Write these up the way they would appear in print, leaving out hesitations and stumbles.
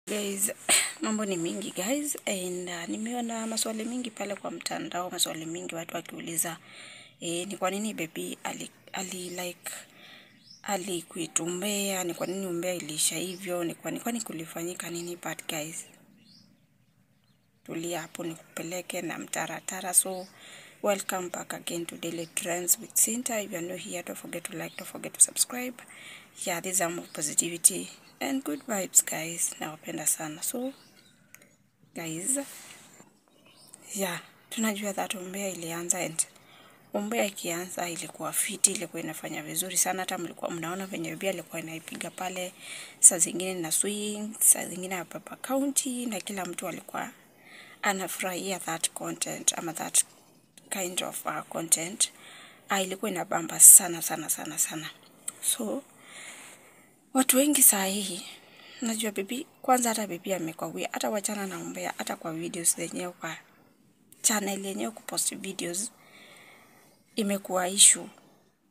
Guys, mambo ni mingi, guys, and nimeona maswali mingi pale kwa mtandao, maswali mingi watu wakiuliza ni kwa nini Baby ali like aliquit umbea, ni kwa nini umbea iliisha hivyo, ni kwa nini kulifanyika nini? But guys, tulia hapo nikupeleke na mtaratara. So welcome back again to Daily Trends with Sinta. If you are new here, don't forget to like, don't forget to subscribe. Yeah, these are more positivity and good vibes, guys. Nawapenda sana. So guys, yeah, tunajua that umbea ilianza, and umbea ikianza ilikuwa fiti, ilikuwa inafanya vizuri sana. Hata mlikuwa mnaona venye Baby alikuwa inaipiga pale, saa zingine na swing, saa zingine hapa county, na kila mtu alikuwa anafurahia that content ama that kind of content. Ilikuwa inabamba sana sana sana sana. So watu wengi saa hii, najua Baby kwanza, hata Baby amekawia, hata wachana na umbea, hata kwa videos zenyewe, kwa channel yenyewe kupost videos imekuwa issue,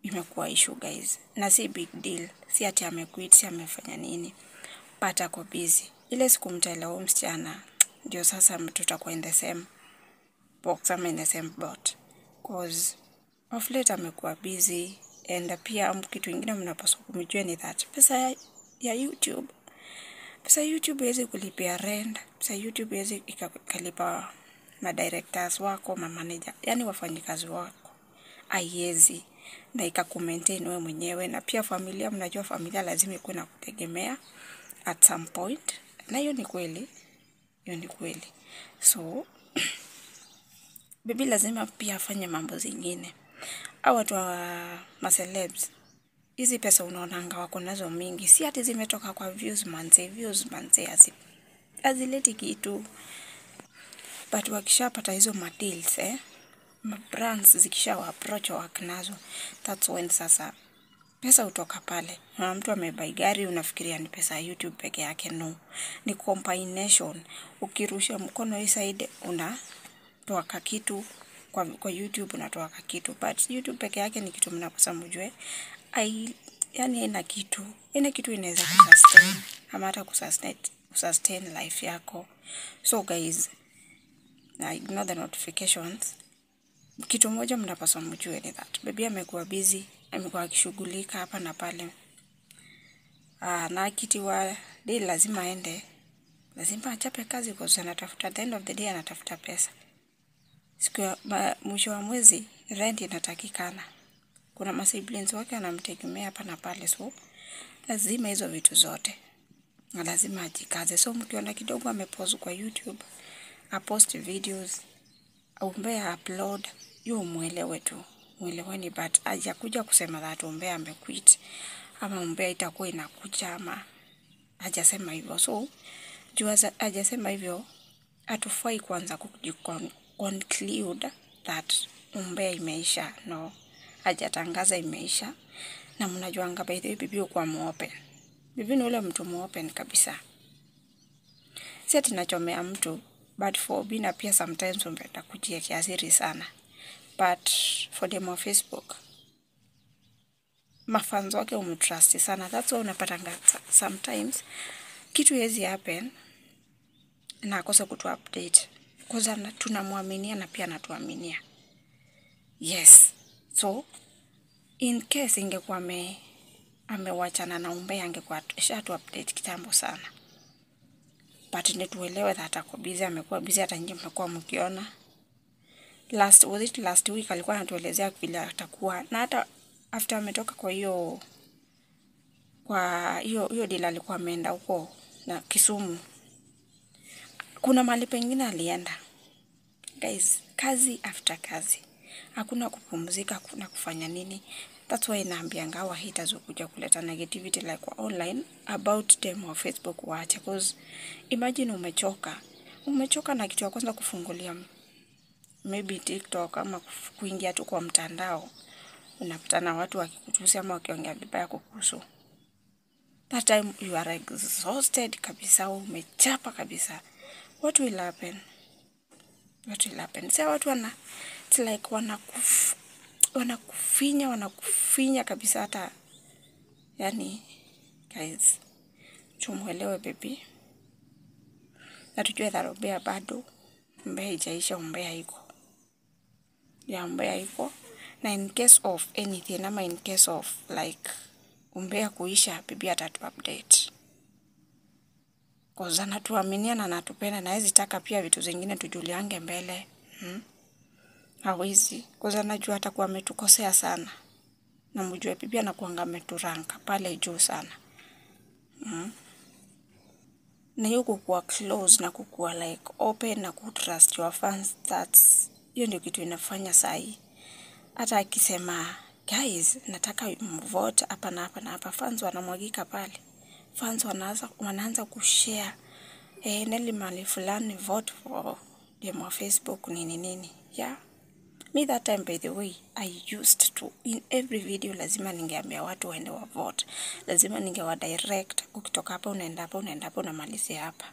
imekuwa issue, guys, na si big deal, si ati amequit, si amefanya nini, but ako busy. Ile siku mtaelewa msichana, ndio sasa tutakuwa in the same box ama in the same boat, 'cause of late amekuwa busy. And pia kitu ingine mnapaswa kumjua ni that pesa ya YouTube, pesa ya YouTube haiwezi kulipia rent, pesa ya YouTube haiwezi ikalipa madirectors wako, mamanager, yani wafanyikazi wako, haiwezi na ikakumaintain wewe mwenyewe na pia familia. Mnajua familia lazima ikuwe na kutegemea at some point, na hiyo ni kweli, hiyo ni kweli. So Baby lazima pia afanye mambo zingine. Au watu wa macelebs, hizi pesa unaonanga wako nazo mingi, si ati zimetoka kwa views manze. Views manze hazileti kitu, but wakishapata hizo madeals, mabrands zikisha approach work nazo, that's when sasa pesa hutoka pale. Na mtu amebuy gari, unafikiria ni pesa ya YouTube peke yake. No, ni combination. Ukirusha mkono hii side unatoa kitu kwa YouTube, unatoa kitu, but YouTube peke yake ni kitu mnapaswa mjue. Ai, yani ina kitu inaweza kusustain ama hata kusustain life yako. So guys, na ignore the notifications. Kitu moja mnapaswa mjue ni that Baby amekuwa busy, amekuwa akishughulika hapa na pale. Na akitiwa deal lazima aende, lazima achape kazi kwa anatafuta, at the end of the day anatafuta pesa. Siku ya mwisho wa mwezi rent inatakikana. Kuna masiblings wake anamtegemea hapa na pale, so lazima hizo vitu zote na lazima ajikaze. So mkiona kidogo amepost kwa YouTube, apost videos, umbea upload, hiyo muelewe tu, mueleweni, but hajakuja kusema that umbea amequit ama umbea itakuwa inakuja ama hajasema hivyo. So juu hajasema hivyo, hatufai kuanza conclude that umbea imeisha. No, hajatangaza imeisha. Na mnajuanga, by the way, Bibi kwa muopen. Bibi ni ule mtu muopen kabisa. Si ati nachomea mtu, but for Obina pia sometimes umpenda kujiekea siri sana. But for dem wa Facebook, mafans wake umtrust sana. That's why unapatanga sometimes kitu haiwezi happen na akose kutu update. Kwanza tunamwaminia na pia anatuaminia. Yes. So in case ingekuwa amewachana na umbea, angekuwa shatu update kitambo sana. But ni tuelewe that ako busy, amekuwa busy, hata nyinyi mmekuwa mkiona. Last, was it last week, alikuwa anatuelezea vile atakuwa, na hata after ametoka kwa hiyo deal alikuwa ameenda huko na Kisumu. Kuna mahali pengine alienda. Guys, kazi after kazi. Hakuna kupumzika, hakuna kufanya nini. That's why naambianga hawa haters kuja kuleta negativity like kwa online about them wa Facebook waache. 'Cause imagine umechoka. Umechoka na kitu ya kwanza kufungulia maybe TikTok ama kuingia tu kwa mtandao. Unapatana watu wakikutusi ama wakiongea vibaya kukuhusu. That time you are exhausted kabisa, umechapa kabisa. What will happen? What will happen? Sasa watu it's like wanakufinya, wanakufinya kabisa hata, yani guys, tumuelewe Baby. Na tujue that umbea bado, umbea haijaisha, umbea iko. Ya umbea iko. Na in case of anything, ama in case of like umbea kuisha, bibi atatu update. Cause anatuaminia na anatupenda, na hawezi taka pia vitu zingine tujuliange mbele. Hawezi. Cause anajua atakuwa ametukosea sana. Na mjue bibi anakuanga ameturanka pale juu sana. Na hiyo kukuwa close na kukuwa like open na kutrust your fans, that's hiyo ndio kitu inafanya sahi. Hata akisema guys nataka mvote hapa na hapa na hapa, fans wanamwagika pale. Fans wanaanza kushare, Nelly mali fulani vote for dem wa Facebook nini nini. Yeah. Me that time, by the way, I used to, in every video lazima ningeambia watu waende wa vote. Lazima ningewa direct, ukitoka hapa unaenda hapa, unaenda hapa, unamalizia hapa.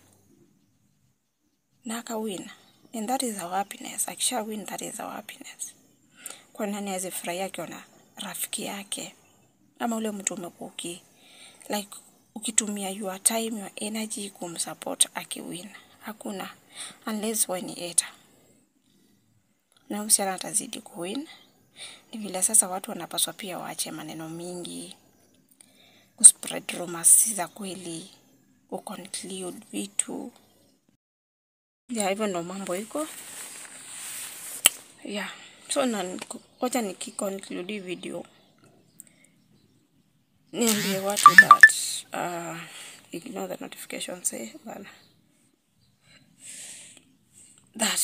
Na aka win. And that is our happiness. Akisha win, that is our happiness. Kwa nani hawezi furahia akiona rafiki yake ama ule mtu umekuwa like ukitumia your time, your energy kumsupport akiwin? Hakuna, unless wewe ni hater. Na msichana atazidi kuwin. Ni vile sasa watu wanapaswa pia waache maneno mingi, kuspread rumors za kweli, kuconclude vitu. Yeah, hivyo ndo mambo iko. Yeah, so na wacha nikiconclude video niambie watu that ignore the notifications, bana. That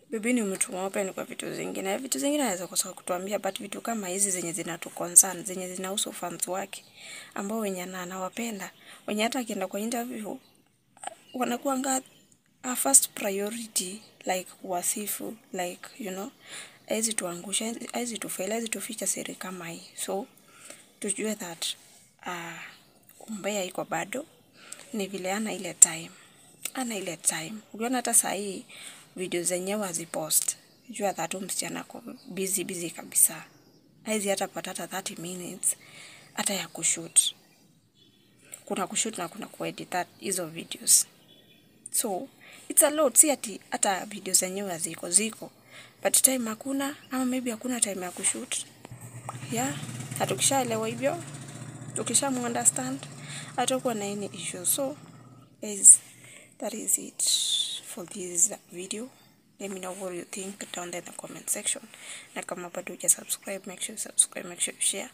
bibi ni mtu open kwa vitu zingine. Vitu zingine anaweza kosa kutuambia, but vitu kama hizi zenye zinatu concern, zenye zinahusu fans wake ambao wenye anawapenda, wenye hata akienda kwa interview wanakuanga a first priority, like kuwasifu, like you know, haizi tuangusha, haizi tufail, haizi tuficha siri kama hii. So tujue that umbea iko bado, ni vile ana ile time, ana ile time. Ukiona hata saa hii video zenyewe hazipost, jua that huyu msichana ako busy busy kabisa. Haizi hata pata hata 30 minutes hata ya kushoot. Kuna kushoot na kuna kuedit that hizo videos. So it's a lot. Si ati hata video zenyewe haziko, ziko, but time hakuna, ama maybe hakuna time ya kushoot. Yeah, na tukishaelewa hivyo, tukisha understand, hatakuwa na any issue. So guys, that is it for this video. Let me know what you think down there in the comment section. Na kama bado huja subscribe, make sure you subscribe, make sure you share.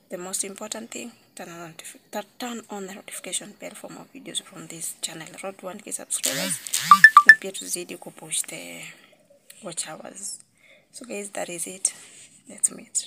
The most important thing, turn on the notification bell for more videos from this channel. Road to 1K subscribers, na pia tuzidi kupush the watch hours. So guys, that is it. Let's meet.